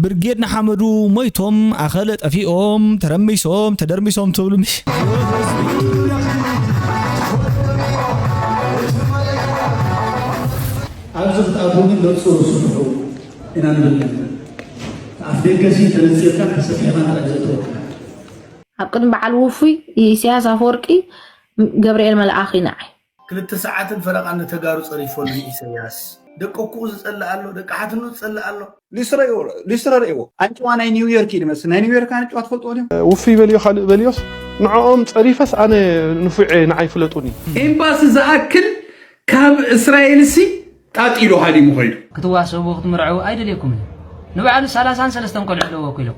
ብርጌድ ንሓመዱ ሞይቶም፣ ኣኸለ ጠፊኦም፣ ተረሚሶም፣ ተደርሚሶም ትብሉ ምሽ? ኣብዚ ክትኣትዉ ግን ነጽሩ ስርሑ ኢና ንብል። ኣፍ ደገ ሲ ተነጺርካ ተሰፊሕካ ጥራይ ዘእትወካ። ኣብ ቅድሚ በዓል ውፉይ ኢሳያስ ኣፈወርቂ ገብርኤል መልኣኽ እዩ ንዓይ። ክልተ ሰዓትን ፈረቓን ንተጋሩ ጸሪፈሉ ኢሳያስ። ደቂ ኣኩኡ ዝጸልእ ኣሎ፣ ደቂ ሓትኑ ዝጸልእ ኣሎ። ሊስትሮ ርእይዎ፣ ሊስትሮ ርእይዎ። ኣንጭዋ ናይ ኒውዮርክ እዩ ዝመስል። ናይ ኒውዮርክ ኣንጭዋ ትፈልጥዎ ዲኹም? ውፉይ በልዮ ካልእ በልዮስ ንዕኦም ጸሪፈስ ኣነ ንፉዕ እየ፣ ንዓይ ፍለጡኒ። ኤምባሲ ዝኣክል ካብ እስራኤልሲ ጣጥ ኢሉ ሃዲሙ ኸይዱ። ክትዋሰቡ ክትምርዐው ኣይደልየኩምን። ንባዕሉ ሰላሳን ሰለስተን ቆልዑ ኣለዎ እኮ ኢሎም።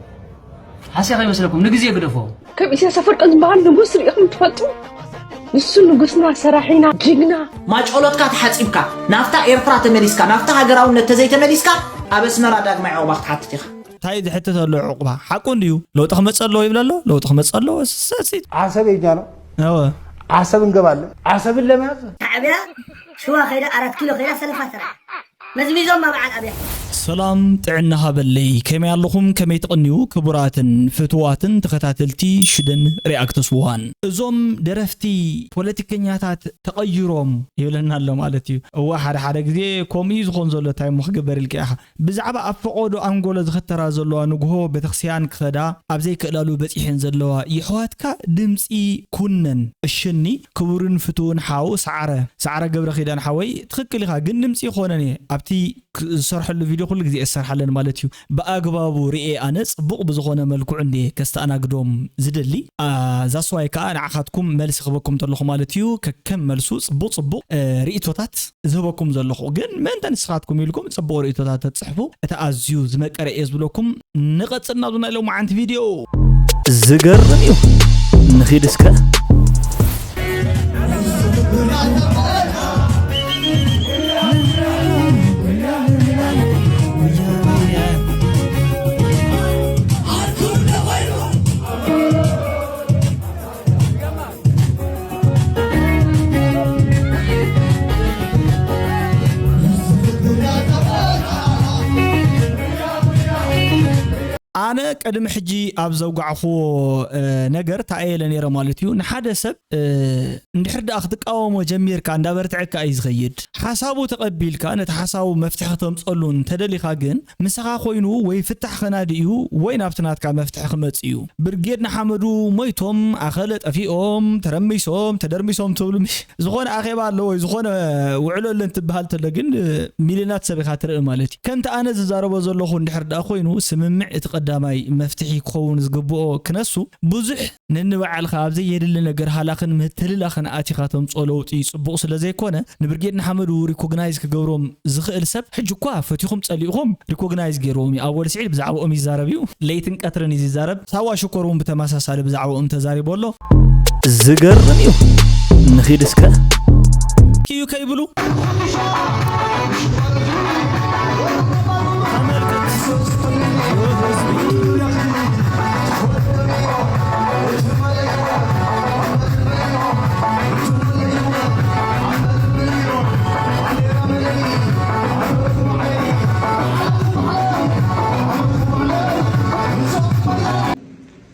ሓሴ ከይመስለኩም፣ ንግዜ ግደፎ። ከም ኢሳያስ ኣፈወርቂ ዝበሃል ንጉስ ርኢኹም ትፈልጡ? ንሱ ንጉስና፣ ሰራሒና፣ ጅግና። ማጮሎትካ ተሓጺብካ፣ ናብታ ኤርትራ ተመሊስካ፣ ናብታ ሃገራውነት ተዘይተመሊስካ፣ ኣብ ኣስመራ ዳግማይ ዑቕባ ክትሓትት ኢኻ። እንታይ ዝሕትት ኣሎ ዑቕባ? ሓቁ እንድዩ። ለውጢ ክመጽእ ኣለዎ ይብል ኣሎ። ለውጢ ክመጽእ ኣለዎ። ሰሲት። ዓሰብ የኛ ነው። እወ። ዓሰብ እንገባለን። ዓሰብን ለመያዝ። ሻዕቢያ ሽዋ ከይዳ፣ ኣራት ኪሎ ከይዳ፣ ሰለፋ ተራ መዝሚዞም ኣብ በዓል ኣብያ። ሰላም ጥዕና ሃበለይ። ከመይ ኣለኹም? ከመይ ትቕንዩ? ክቡራትን ፍትዋትን ተኸታተልቲ ሽደን ሪኣክትስ ዋን። እዞም ደረፍቲ ፖለቲከኛታት ተቐይሮም ይብለና ኣሎ ማለት እዩ። እዋ ሓደ ሓደ ግዜ ከምኡ እዩ ዝኾን ዘሎ። እንታይ እሞ ክግበር ኢልካ ኢኻ? ብዛዕባ ኣብ ፈቐዶ ኣንጎሎ ዝኽተራ ዘለዋ ንግሆ ቤተክርስትያን ክኸዳ ኣብ ዘይክእላሉ በጺሐን ዘለዋ የሕዋትካ ድምጺ ኩነን። እሽኒ ክቡርን ፍቱውን ሓው ሰዓረ፣ ሰዓረ ገብረ ኪዳን ሓወይ፣ ትኽክል ኢኻ፣ ግን ድምጺ ይኾነን እየ። ኣብቲ ክ-፣ ዝሰርሐሉ ቪድዮ ኩሉ ግዜ እየ ዝሰርሓለን ማለት እዩ። ብኣግባቡ ርኤ ኣነ ጽቡቕ ብዝኾነ መልክዑ እንድየ ከስተኣናግዶም ዝደሊ። ኣ፣ ዛስዋይ ከኣ ንዓኻትኩም መልሲ ክህበኩም እንተለኹ ማለት እዩ። ከከም መልሱ ጽቡቕ ጽቡቕ፣ እ፣ ርእይቶታት ዝህበኩም ዘለኹ። ግን ምእንተ ንስኻትኩም ኢልኩም ጽቡቕ ርእይቶታት ተትጽሕፉ፣ እቲ ኣዝዩ ዝመቀረ እየ ዝብለኩም። ንቐጽል ናብዚ ናይ ሎማዓንቲ ቪድዮ። ዝገርም እዩ። ንኺድ እስከ። ኣነ ቅድሚ ሕጂ ኣብ ዘውጋዕኽዎ፣ እ፣ ነገር ተኣየለ ነይረ ማለት እዩ። ንሓደ ሰብ፣ እ፣ እንድሕር ደኣ ክትቃወሞ ጀሚርካ እንዳበርትዐካ እዩ ዝኸይድ። ሓሳቡ ተቐቢልካ ነቲ ሓሳቡ መፍትሒ ክተምጸሉ እንተደሊኻ ግን ምሳኻ ኮይኑ ወይ ፍታሕ ከናዲ እዩ ወይ ናብቲ ናትካ መፍትሒ ክመጽእ እዩ። ብርጌድ ንሓመዱ ሞይቶም፣ ኣኸለ ጠፊኦም፣ ተረሚሶም፣ ተደርሚሶም ትብሉ ምሽ? ዝኾነ ኣኼባ ኣሎ ወይ ዝኾነ ውዕሎ ኣሎ እንትበሃል ተሎ ግን፣ እ፣ ሚልዮናት ሰብ ኢኻ ትርኢ ማለት እዩ። ከምቲ ኣነ ዝዛረቦ ዘለኹ እንድሕር ደኣ ኮይኑ ስምምዕ እቲ ቀዳማይ መፍትሒ ክኸውን ዝግብኦ ክነሱ ብዙሕ ነንባዕልኻ ኣብ ዘየድሊ ነገር ሃላኽን ምህትልላኽን ኣቲኻ ተምጽኦ ለውጢ ጽቡቕ ስለ ዘይኮነ ንብርጌድ ንሓመዱ ሪኮግናይዝ ክገብሮም ዝኽእል ሰብ ሕጂ እኳ ፈቲኹም ጸሊእኹም ሪኮግናይዝ ገይርዎም እዩ። ኣወል ስዒድ ብዛዕባኦም ይዛረብ እዩ። ለይትን ቀትርን እዩ ዝዛረብ። ሳዋ ሽኮር እውን ብተመሳሳሊ ብዛዕባኦም ተዛሪቡ ኣሎ። ዝገርም እዩ። ንኺድ እስከ። ክዩ ከይብሉ።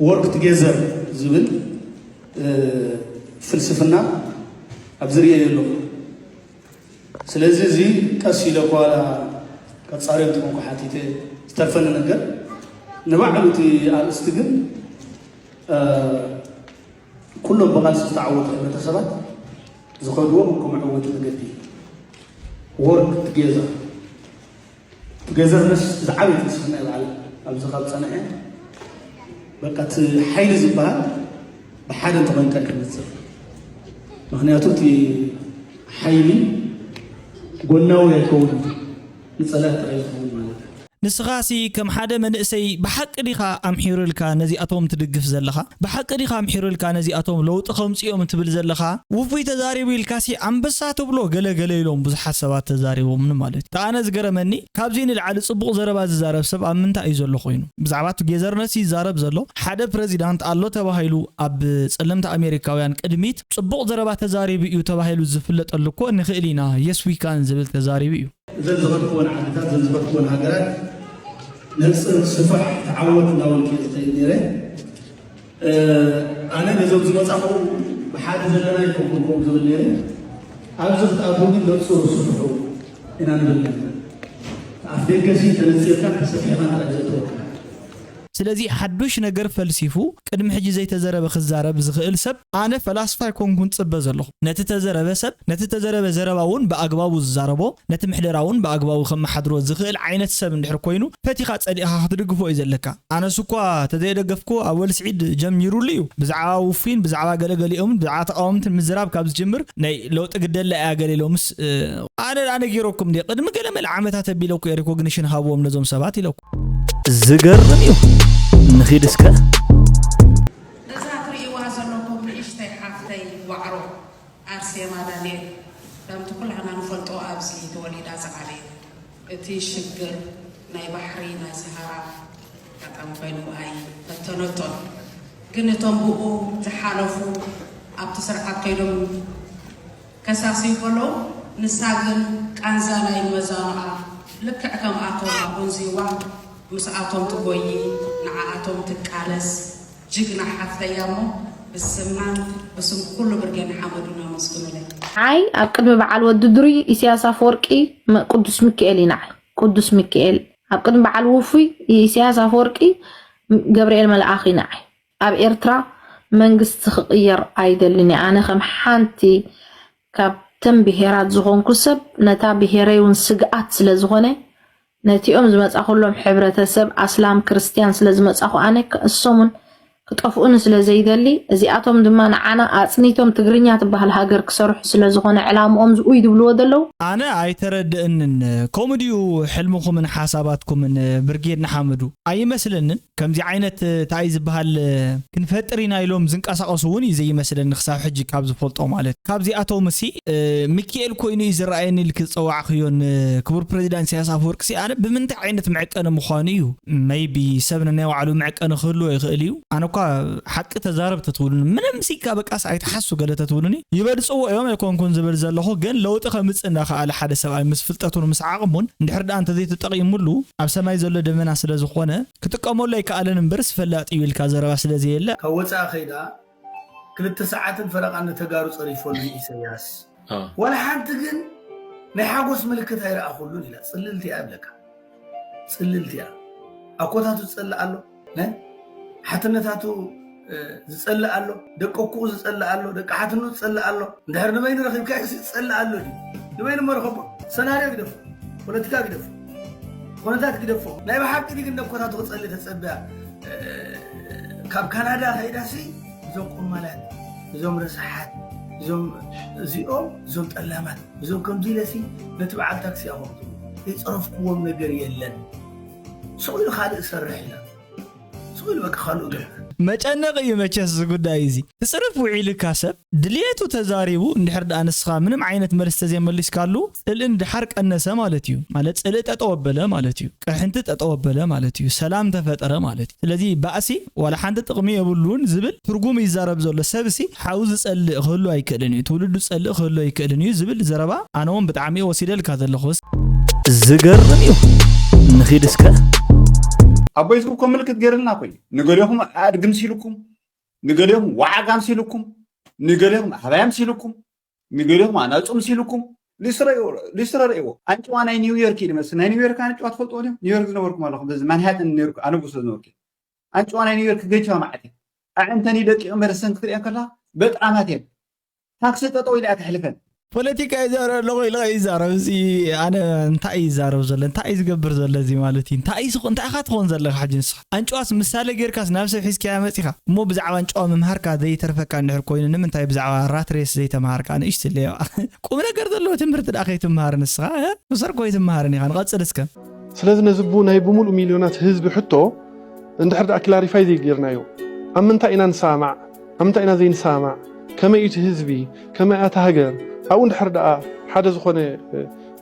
ወርክ ቱጌዘር ዝብል፣ እ፣ ፍልስፍና ኣብዚ ርእየዮ ኣለኹ። ስለዚ እዚ ቀስ ኢለ እኳ ዋላ ቀጻሪ እንትኾንኩ ሓቲተ ዝተርፈኒ ነገር ንባዕሉ እቲ ኣርእስቲ ግን፣ እ፣ ኩሎም ብቓልሲ ዝተዓወቱ ሕብረተሰባት ዝኸድዎ ከም መዐወቲ መገዲ ወርክ ቱጌዘር። ቱጌዘርነስ ዝዓበየ ፍልስፍና እዩ በዓል ኣብዚ ካብ ጸንሐ በቃ እቲ ሓይሊ ዝበሃል ብሓደ እንተኾይንካ እዩ ክመጽእ። ምኽንያቱ እቲ ሓይሊ ጎናዊ ኣይከውንን፣ ንጸላኢ ጥራይ ዝኸውን ማለት እዩ። ንስኻሲ ከም ሓደ መንእሰይ ብሓቂ ዲኻ ኣምሒሩልካ ነዚኣቶም ትድግፍ ዘለኻ? ብሓቂ ዲኻ ኣምሒሩልካ ነዚኣቶም ለውጢ ከምጽኦም ትብል ዘለኻ? ውፉይ ተዛሪቡ ኢልካሲ ኣንበሳ ትብሎ ገለ ገለ ኢሎም ብዙሓት ሰባት ተዛሪቦምኒ ማለት እዩ። እታ ኣነ ዝገረመኒ ካብዚ ንላዕሊ ጽቡቕ ዘረባ ዝዛረብ ሰብ ኣብ ምንታይ እዩ ዘሎ ኮይኑ? ብዛዕባ ቱጌዘርነስ ይዛረብ ዘሎ ሓደ ፕረዚዳንት ኣሎ ተባሂሉ ኣብ ጸለምቲ ኣሜሪካውያን ቅድሚት ጽቡቕ ዘረባ ተዛሪቡ እዩ ተባሂሉ ዝፍለጠሉ እኮ ንኽእል ኢና የስዊካን ዝብል ተዛሪቡ እዩ። እዘን ዝኸድክወን ዓድታት፣ እዘን ዝኸድክወን ሃገራት ነፅር፣ ስፋሕ፣ ተዓወት እንዳበልኩ እየ ዝኸይድ ነይረ። ኣነ ነዞም ዝመፃኹ ብሓደ ዘለና ይኸውን ክኸውን ዝብል ነይረ። ኣብዚ ክትኣትዉ ግን ነፅሩ፣ ስፍሑ ኢና ንብል ነርና። ኣፍ ደገ ሲ ተነፂርካ ተሰፊሕካ ንርኢ ዘእትወካ። ስለዚ ሓዱሽ ነገር ፈልሲፉ ቅድሚ ሕጂ ዘይተዘረበ ክዛረብ ዝኽእል ሰብ ኣነ ፈላስፋ ኣይኮንኩን ጽበ ዘለኹ። ነቲ ተዘረበ ሰብ ነቲ ተዘረበ ዘረባ እውን ብኣግባቡ ዝዛረቦ ነቲ ምሕደራ እውን ብኣግባቡ ከመሓድሮ ዝኽእል ዓይነት ሰብ እንድሕር ኮይኑ ፈቲኻ ጸሊእኻ ክትድግፎ እዩ ዘለካ። ኣነስ እኳ ተዘየደገፍኩ ኣወል ስዒድ ጀሚሩሉ እዩ ብዛዕባ ውፉይን ብዛዕባ ገለገሊኦምን ብዛዕባ ተቃወምትን ምዝራብ ካብ ዝጅምር ናይ ለውጢ ግደላ እያ ገለ ኢሎምስ ኣነ ደኣ ነጊረኩም ድየ ቅድሚ ገለ መለ ዓመታት ኣቢለ እኮ እየ ሪኮግኒሽን ሃብዎም ነዞም ሰባት ኢለኩም። ዝገርም እዩ። ንኺድ እስከ። እዛ ትርእይዋ ዘለኹም ንእሽተይ ሓፍተይ ዋዕሮ ኣርሴማ ዳንኤል ከምቲ ኩላህና ንፈልጦ ኣብዚ ተወሊዳ ዝዓበየት እቲ ሽግር ናይ ባሕሪ ናይ ሰሃራ ኣጋጣሚ ኮይኑ ኣይፈተነቶን። ግን እቶም ብኡ ዝሓለፉ ኣብቲ ስርዓት ከይዶም ከሳስዩ ከለዉ ንሳ ግን ቃንዛ ናይ መዛኑኣ ልክዕ ከምኣቶም ኣጎንዝይዋ ምስኣቶም ትጎዪ ንዓኣቶም ትቃለስ ጅግና ሓፍተይ እያ እሞ ብስምናን ብስም ኩሉ ብርጌድ ንሓመዱ ነመስግኑለይ። ንዓይ ኣብ ቅድሚ በዓል ወዲ ድሩይ ኢሳያስ ኣፈወርቂ ቅዱስ ሚካኤል እዩ ንዓይ። ቅዱስ ሚካኤል ኣብ ቅድሚ በዓል ውፉይ ኢሳያስ ኣፈወርቂ ገብርኤል መልኣኽ እዩ ንዓይ። ኣብ ኤርትራ መንግስቲ ክቕየር ኣይደልን እየ። ኣነ ከም ሓንቲ ካብተን ብሄራት ዝኾንኩ ሰብ ነታ ብሄረይ እውን ስግኣት ስለ ዝኾነ ነቲኦም ዝመጻኹሎም ሕብረተሰብ ኣስላም ክርስትያን ስለ ዝመጻኹ ኣነ ከእሶም እውን ክጠፍኡኒ ስለ ዘይደሊ እዚኣቶም ድማ ንዓና ኣጽኒቶም ትግርኛ ትበሃል ሃገር ክሰርሑ ስለ ዝኾነ ዕላምኦም ዝኡይ ዝብልዎ ዘለዉ ኣነ ኣይተረድእንን። ከምኡ ድዩ ሕልምኹምን ሓሳባትኩምን ብርጌድ ንሓመዱ? ኣይመስለንን። ከምዚ ዓይነት እንታይ ዝበሃል ክንፈጥር ኢና ኢሎም ዝንቀሳቐሱ እውን እዩ ዘይመስለኒ ክሳብ ሕጂ ካብ ዝፈልጦ ማለት ካብዚኣቶም ሲ ሚኪኤል ኮይኑ እዩ ዝረኣየኒ ኢልክ ዝፀዋዕክዮን ክቡር ፕሬዚዳንት ኢሳያስ ኣፈወርቂ ሲ ኣነ ብምንታይ ዓይነት መዕቀኒ ምዃኑ እዩ maybe ሰብ ነናይ ባዕሉ መዕቀኒ ክህልዎ ይኽእል እዩ ኣነ እኳ ሓቂ ተዛረብ ተትብሉኒ ምንም ሲ ካብ በቃስ ኣይትሓሱ ገለ ተትብሉኒ ይበልፅዎ እዮም ኣይኮንኩን ዝብል ዘለኹ ግን ለውጢ ከምፅእ እንዳኸኣለ ሓደ ሰብኣይ ምስ ፍልጠቱን ምስ ዓቕሙን እንድሕር ደኣ እንተዘይተጠቒሙሉ ኣብ ሰማይ ዘሎ ደመና ስለ ዝኾነ ክጥቀመሉ ኣይከኣለን እምበርስ ፈላጥ እዩ ኢልካ ዘረባ ስለ ዘየለ። ካብ ወፃኢ ከይዳ ክልተ ሰዓትን ፈረቓን ንተጋሩ ፀሪፈሉ ኢሰያስ። ዋላ ሓንቲ ግን ናይ ሓጎስ ምልክት ኣይረኣኹሉን ኢላ። ፅልልቲ እያ እብለካ። ፅልልቲ እያ። ኣኮታቱ ዝፀልእ ኣሎ። ሓትነታቱ ዝፀልእ ኣሎ፣ ደቂ ኣኩኡ ዝፀልእ ኣሎ፣ ደቂ ሓትኑ ዝፀልእ ኣሎ። እንድሕር ንበይኑ ረኺብካዮ ዝፀልእ ኣሎ ድዩ? ንበይኑ እሞ ረኸቦ። ሰናርዮ ግደፎ፣ ፖለቲካ ግደፎ፣ ኩነታት ግደፎ። ናይ ብሓቂ ድዩ ግን ነኮታቱ ክፀልእ ተፀበያ? ካብ ካናዳ ከይዳሲ እዞም ቆማላት፣ እዞም ረሳሓት፣ እዞም እዚኦም እዞም ጠላማት፣ እዞም ከምዚ ኢለሲ ነቲ በዓል ታክሲ ኣኸምቱ ዘይፀረፍክዎም ነገር የለን። ስቕ ኢሉ ካልእ ሰርሕ ኢላ። ስቕ ኢሉ በቃ ካልኡ ገለ። መጨነቕ እዩ መቸስ እዚ ጉዳይ እዚ። ክፅርፍ ውዒሉካ ሰብ ድልየቱ ተዛሪቡ እንድሕር ደኣ ንስኻ ምንም ዓይነት መልሲ ተዘይመሊስካሉ ፅልእን ድሓር ቀነሰ ማለት እዩ። ማለት ፅልእ ጠጠው ኣበለ ማለት እዩ። ቅርሕንቲ ጠጠው ኣበለ ማለት እዩ። ሰላም ተፈጠረ ማለት እዩ። ስለዚ ባእሲ ዋላ ሓንቲ ጥቕሚ የብሉን ዝብል ትርጉም ይዛረብ ዘሎ ሰብ ሲ ሓው ዝፀልእ ክህሉ ኣይክእልን እዩ። ትውልዱ ዝፀልእ ክህሉ ኣይክእልን እዩ ዝብል ዘረባ ኣነ እውን ብጣዕሚ እየ ወሲደልካ ዘለኹ። ዝገርም እዩ። ንኺድ እስከ። ኣቦይ ዝብኮ ምልክት ገይርልና ኮይ ንገሊኹም ኣድግምሲ ኢልኩም ንገሊኹም ዋዓጋምሲ ኢልኩም ንገሊኹም ኣህባያምሲ ኢልኩም ንገሊኹም ኣናጹምሲ ኢልኩም ሊስትሮ ርእይዎ ኣንጭዋ ናይ ኒውዮርክ እዩ ዝመስል ናይ ኒውዮርክ ኣንጭዋ ትፈልጥዎ ዲኹም ኒውዮርክ ዝነበርኩም ኣለኹም በዚ ማንሃተን ነርኩ ኣነ ብሶ ዝነበርኩ ኣንጭዋ ናይ ኒውዮርክ ገጅፋ ማዓት እያ ኣዕንተን እዩ ደቂቕ መርሰን ክትሪአን ከለኻ በጣማት እየን ታክሲ ጠጠው ኢላ እያ ተሕልፈን። ፖለቲካ ይዛረብ ኣለኹ ኢልካ ይዛረብ እዚ ኣነ እንታይ እዩ ይዛረብ ዘሎ እንታይ እዩ ዝገብር ዘሎ እዚ ማለት እዩ እንታይ እዩ እንታይ ኢኻ ትኾን ዘለኻ ሕጂ ንስኻ ኣንጭዋስ ምሳሌ ጌርካስ ናብ ሰብ ሒዝካያ መጺኻ እሞ ብዛዕባ ኣንጭዋ ምምሃርካ ዘይተርፈካ እንድሕር ኮይኑ ንምንታይ ብዛዕባ ራት ሬስ ዘይተምሃርካ ንእሽትለይ ቁም ነገር ዘለዎ ትምህርቲ ደኣ ከይትምሃር ንስኻ ምሰርኮ ኣይትምሃርን ኢኻ ንቐጽል እስከ ስለዚ ነዚ ቡ ናይ ብምሉእ ሚልዮናት ህዝቢ ሕቶ እንድሕር ደኣ ክላሪፋይ ዘይጌርናዮ ኣብ ምንታይ ኢና ንሰማማዕ ኣብ ምንታይ ኢና ዘይንሰማማዕ ከመይ እዩ እቲ ህዝቢ ከመይ እያ እታ ሃገር ኣብኡ እንድሕር ደኣ ሓደ ዝኾነ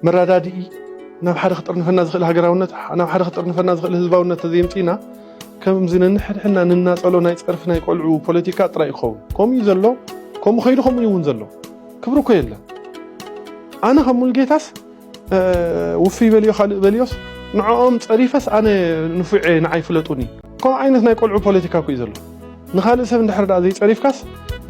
መረዳድኢ ናብ ሓደ ክጥርንፈና ዝኽእል ሃገራውነት ናብ ሓደ ክጥርንፈና ዝኽእል ህዝባውነት ተዘይምፅእና ከምዚ ነንሕድሕድና ንናፀሎ ናይ ፀርፊ ናይ ቆልዑ ፖለቲካ ጥራይ ይኸውን ከምኡ እዩ ዘሎ ከምኡ ከይዱ ከምኡ እዩ እውን ዘሎ ክብሪ እኮ የለን ኣነ ከም ሙልጌታስ ውፍይ በልዮ ካልእ በልዮስ ንዕኦም ጸሪፈስ ኣነ ንፉዕ እየ፣ ንዓይ ፍለጡኒ። ከምኡ ዓይነት ናይ ቆልዑ ፖለቲካ እኮ እዩ ዘሎ። ንኻልእ ሰብ እንድሕር ደኣ ዘይጸሪፍካስ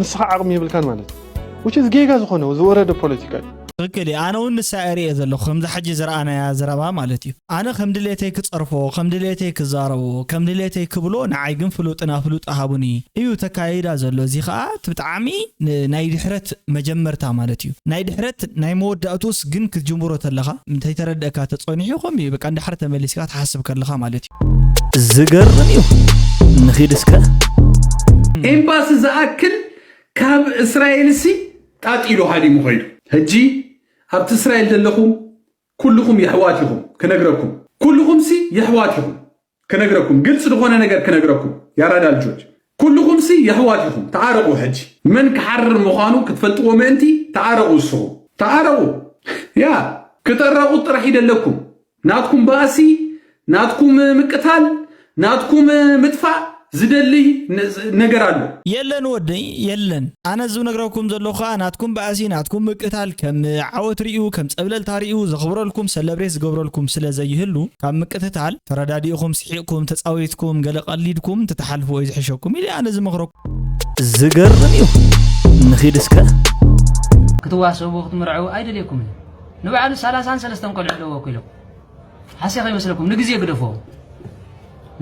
ንስኻ ዓቕሚ የብልካን ማለት እዩ። Which is ጌጋ ዝኾነ ዝወረደ ፖለቲካ እዩ። ትኽክል እዩ። ኣነ እውን ንሳ እየ ርእየ ዘለኹ። ከምዛ ሕጂ ዝረኣናያ ዘረባ ማለት እዩ። ኣነ ከም ድሌተይ ክጸርፎ፣ ከም ድሌተይ ክዛረቦ፣ ከም ድሌተይ ክብሎ፣ ንዓይ ግን ፍሉጥና ፍሉጥ ሃቡኒ እዩ ተካይዳ ዘሎ። እዚ ኸኣ እቲ ብጣዕሚ ን-፣ ናይ ድሕረት መጀመርታ ማለት እዩ። ናይ ድሕረት ናይ መወዳእቱስ ግን ክትጅምሮ ተለኻ እንተይተረድእካ ተጸኒሑ ከምኡ እዩ። በቃ እንድሕር ተመሊስካ ትሓስብ ከለኻ ማለት እዩ። ዝገርም እዩ። ንኺድ እስከ። ኤምባሲ ዝኣክል ካብ እስራኤልሲ ጣጥ ኢሉ ሃዲሙ ኸይዱ። ሕጂ ኣብቲ እስራኤል ዘለኹም ኩልኹም የሕዋት ኢኹም ክነግረኩም። ኩልኹምሲ የሕዋት ኢኹም ክነግረኩም። ግልፂ ዝኾነ ነገር ክነግረኩም። የኣራዳ ልጆች ኩልኹምሲ የሕዋት ኢኹም። ተዓረቑ። ሕጂ መን ክሓርር ምዃኑ ክትፈልጥዎ ምእንቲ ተዓረቑ። እስኹም ተዓረቑ። ያ ክተረቑ ጥራሕ ይደለኩም። ናትኩም ባእሲ፣ ናትኩም ምቅታል፣ ናትኩም ምጥፋእ ዝደሊ ነ-፣ ነገር ኣሎ። የለን ወደይ የለን። ኣነ ዝነግረኩም ዘለኹ ከኣ ናትኩም ባእሲ፣ ናትኩም ምቅታል ከም ዓወት ሪኡ፣ ከም ጸብለልታ ሪኡ ዘኽብረልኩም፣ ሰለብሬት ዝገብረልኩም ስለ ዘይህሉ ካብ ምቅትታል ተረዳዲእኹም፣ ስሒቕኩም፣ ተጻዊትኩም፣ ገለ ቀሊድኩም ትተሓልፍዎ እዩ ዝሕሸኩም ኢለ ኣነ ዝመኽረኩም። ዝገርም እዩ። ንኺድ እስከ። ክትዋሰቡ ክትምርዐው ኣይደልየኩምን። ንባዕሉ ሰላሳን ሰለስተን ቆልዑ ኣለዎ እኮ ኢሎም። ሓስያ ከይመስለኩም ንግዜ ግደፎ።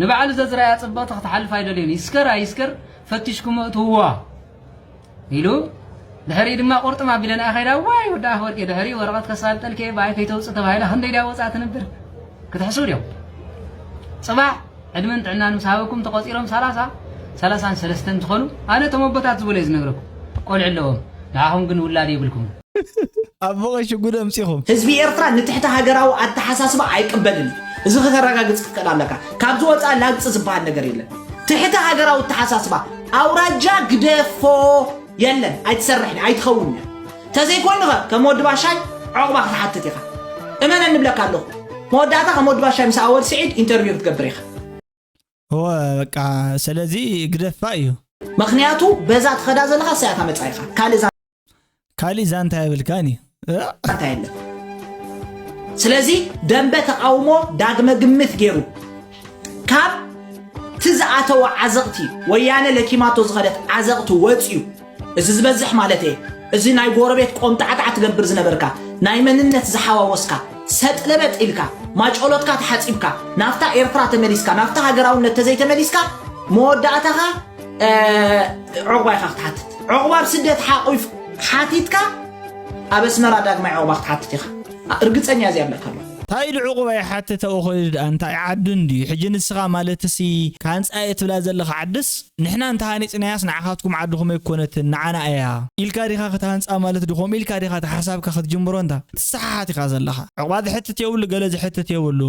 ንባዕሉ ዘዝራያ ጽብቕቲ ክትሓልፍ ኣይደልዮን። ይስከር ኣይስከር ፈቲሽኩም እትውዋ ኢሉ ድሕሪኡ ድማ ቁርጥም ኣቢለ ንኣ ኸይዳ ዋይ ወዲ ኣፈወርቂ ድሕሪኡ ወረቐት ከሳልጠልኪ እየ ብኣይ ከይተውፅእ ተባሂላ ክንደይ ድያ ወፃ ትንብር ክትሕስቡ ድዮም? ፅባሕ ዕድመን ጥዕናን ምስ ሃበኩም ተቆፂሮም ሰላሳ ሰላሳን ሰለስተን እንትኾኑ ኣነ እቶም ኣቦታት ዝበሉ እየ ዝነግረኩም። ቆልዑ ኣለዎም ንዓኹም ግን ውላድ የብልኩምን። ኣቦቐይ ሽጉጥ ኣምፂኹም። ህዝቢ ኤርትራ ንትሕተ ሃገራዊ ኣተሓሳስባ ኣይቅበልን እዩ። እዚ ከተረጋግጽ ክትክእል ኣለካ። ካብዚ ወጻኢ ላግጺ ዝበሃል ነገር የለን። ትሕተ ሃገራዊ ኣተሓሳስባ ኣውራጃ ግደፎ የለን፣ ኣይትሰርሕን ኣይትኸውን እያ። ተዘይኮይኑ ኸ ከም ወዲ ባሻይ ዑቕባ ክትሓትት ኢኻ። እመነኒ እብለካ ኣለኹ። መወዳእታ ከም ወዲ ባሻይ ምስ ኣወል ስዒድ ኢንተርቪው ክትገብር ኢኻ። እወ በቃ ስለዚ ግደፋ እዩ። ምኽንያቱ በዛ ትኸዳ ዘለኻ እሳያ ታመጻ ኢኻ ካልእ ዛ ካሊእ ዛንታ የብልካን እዩ። ዛንታ የለን። ስለዚ ደንበ ተቓውሞ ዳግመ ግምት ገይሩ ካብ እቲ ዝኣተወ ዓዘቕቲ ወያነ ለኪማቶ ዝኸደት ዓዘቕቲ ወፅዩ እዚ ዝበዝሕ ማለት እየ እዚ ናይ ጎረቤት ቆምጣዕጣዕ ትገብር ዝነበርካ ናይ መንነት ዝሓዋወስካ ሰጥለበጥ ኢልካ ማጮሎትካ ተሓፂብካ ናብታ ኤርትራ ተመሊስካ ናብታ ሃገራውነት ተዘይተመሊስካ መወዳእታኻ ዑቕባ ኢኻ ክትሓትት ዑቕባ ኣብ ስደት ሓቑፍ ሓቲትካ ኣብ ኣስመራ ዳግማይ ዑቕባ ክትሓትት ኢኻ እርግፀኛ እዚኣ ብለካ ኣለኹ እንታይ ኢሉ ዕቑባ ይሓትት ኣብኡ ኸይዱ ደኣ እንታይ ዓዱ እንድዩ ሕጂ ንስኻ ማለት ሲ ካንፃ እየ ትብላ ዘለኻ ዓድስ ንሕና እንተሃኒፅናያስ ንዓኻትኩም ዓድኹም ኣይኮነትን ንዓና እያ ኢልካ ዲኻ ክትሃንፃ ማለት ድኾም ኢልካ ዲኻ እቲ ሓሳብካ ክትጅምሮ እንታ ትሰሓሓት ኢኻ ዘለኻ ዕቑባ ዝሕትት የብሉ ገለ ዝሕትት የብሉ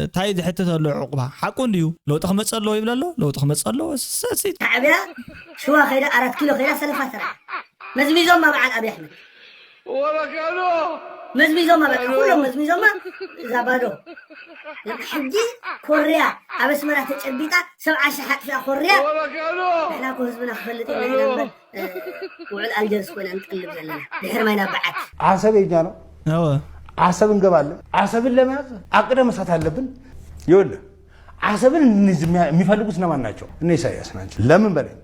እንታይ ዝሕትት ኣሎ ዕቑባ ሓቁ እንድዩ ለውጢ ክመፀ ኣለዎ ይብል ኣሎ ለውጢ ክመፀ ኣለዎ ሰሲት ሻዕብያ ሽዋ ከይዳ ኣራት ኪሎ ከይዳ ሰለፋ ተራ መዝሚዞማ በዓል ኣብይ ኣሕመድ መዝሚዞማ በቃ ኩሎም መዝሚዞማ እዛ ባዶ ሕጂ ኮርያ ኣብ ኣስመራ ተጨቢጣ ሰብዓ ሽሕ ኣጥፊኣ ኮርያ ንሕና እኮ ህዝብና ክፈልጥ ኢና ኢና እምበር ውዕል ኣልጀርስ ኮይና ንጠልብ ዘለና ድሕር ማይና በዓት ዓሰብ የኛ ነው። አሰብ እንገባለን። አሰብን ለመያዝ አቅደ መስራት አለብን። ይኸውልህ አሰብን የሚፈልጉት እነማን ናቸው? እነ ኢሳያስ ናቸው። ለምን በለኝ።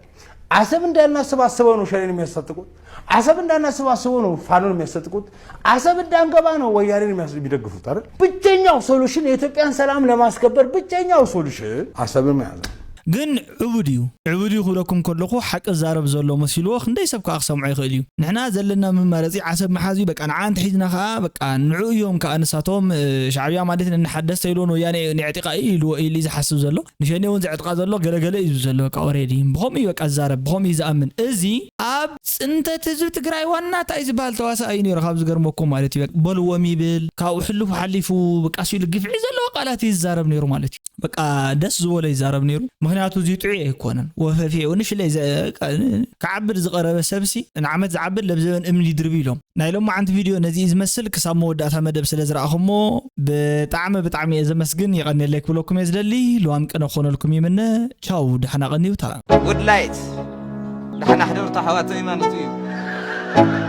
አሰብ እንዳናስብ አስበው ነው ሸኔን የሚያስታጥቁት። አሰብ እንዳናስብ አስበው ነው ፋኖን የሚያስታጥቁት። አሰብ እንዳንገባ ነው ወያኔን የሚደግፉት አይደል? ብቸኛው ሶሉሽን የኢትዮጵያን ሰላም ለማስከበር ብቸኛው ሶሉሽን አሰብን መያዝ ነው። ግን ዕቡድ እዩ። ዕቡድ እዩ ክብለኩም ከለኹ ሓቂ ዝዛረብ ዘሎ መሲልዎ ክንደይ ሰብ ከኣ ክሰምዖ ይኽእል እዩ። ንሕና ዘለና መማረፂ ዓሰብ ምሓዝ እዩ። በቃ ንዓ እንተሒዝና ከኣ በቃ ንዕኡ እዮም ከኣ ንሳቶም ሻዕብያ ማለት ነንሓደስ ተይልዎ ንወያነ ነዕጢቓ እዩ ኢልዎ ኢሉ እዩ ዝሓስብ ዘሎ። ንሸኔ እውን ዘዕጥቓ ዘሎ ገለገለ እዩ ዝብል ዘሎ በቃ ኦሬዲ ብኸምኡ እዩ በቃ ዝዛረብ ብኸምኡ እዩ ዝኣምን። እዚ ኣብ ፅንተት ህዝቢ ትግራይ ዋና እንታይ ዝበሃል ተዋሳኣይ እዩ ነይሩ ካብ ዝገርመኩም ማለት እዩ። በልዎም ይብል ካብኡ ሕልፉ ሓሊፉ በቃ ሲሉ ግፍዒ ዘለዎ ቃላት እዩ ዝዛረብ ነይሩ ማለት እዩ። በቃ ደስ ዝበሎ ይዛረብ ነይሩ። ምኽንያቱ እዚ ጥዑይ ኣይኮነን። ወፈፊ ንሽለይ ክዓብድ ዝቐረበ ሰብሲ ንዓመት ዝዓብድ ለብዘበን እምኒ ይድርቢ ኢሎም። ናይ ሎማዓንቲ ቪድዮ ነዚ እዩ ዝመስል። ክሳብ መወዳእታ መደብ ስለ ዝረኣኹሞ ብጣዕሚ ብጣዕሚ እየ ዘመስግን። የቐንየለይ ክብለኩም እየ ዝደሊ። ልዋም ቅነ ክኾነልኩም ይምነ። ቻው፣ ደሕና ቀንዩታ። Good night ደሕና ሕደሩ ኣሕዋተይ ማለት እዩ።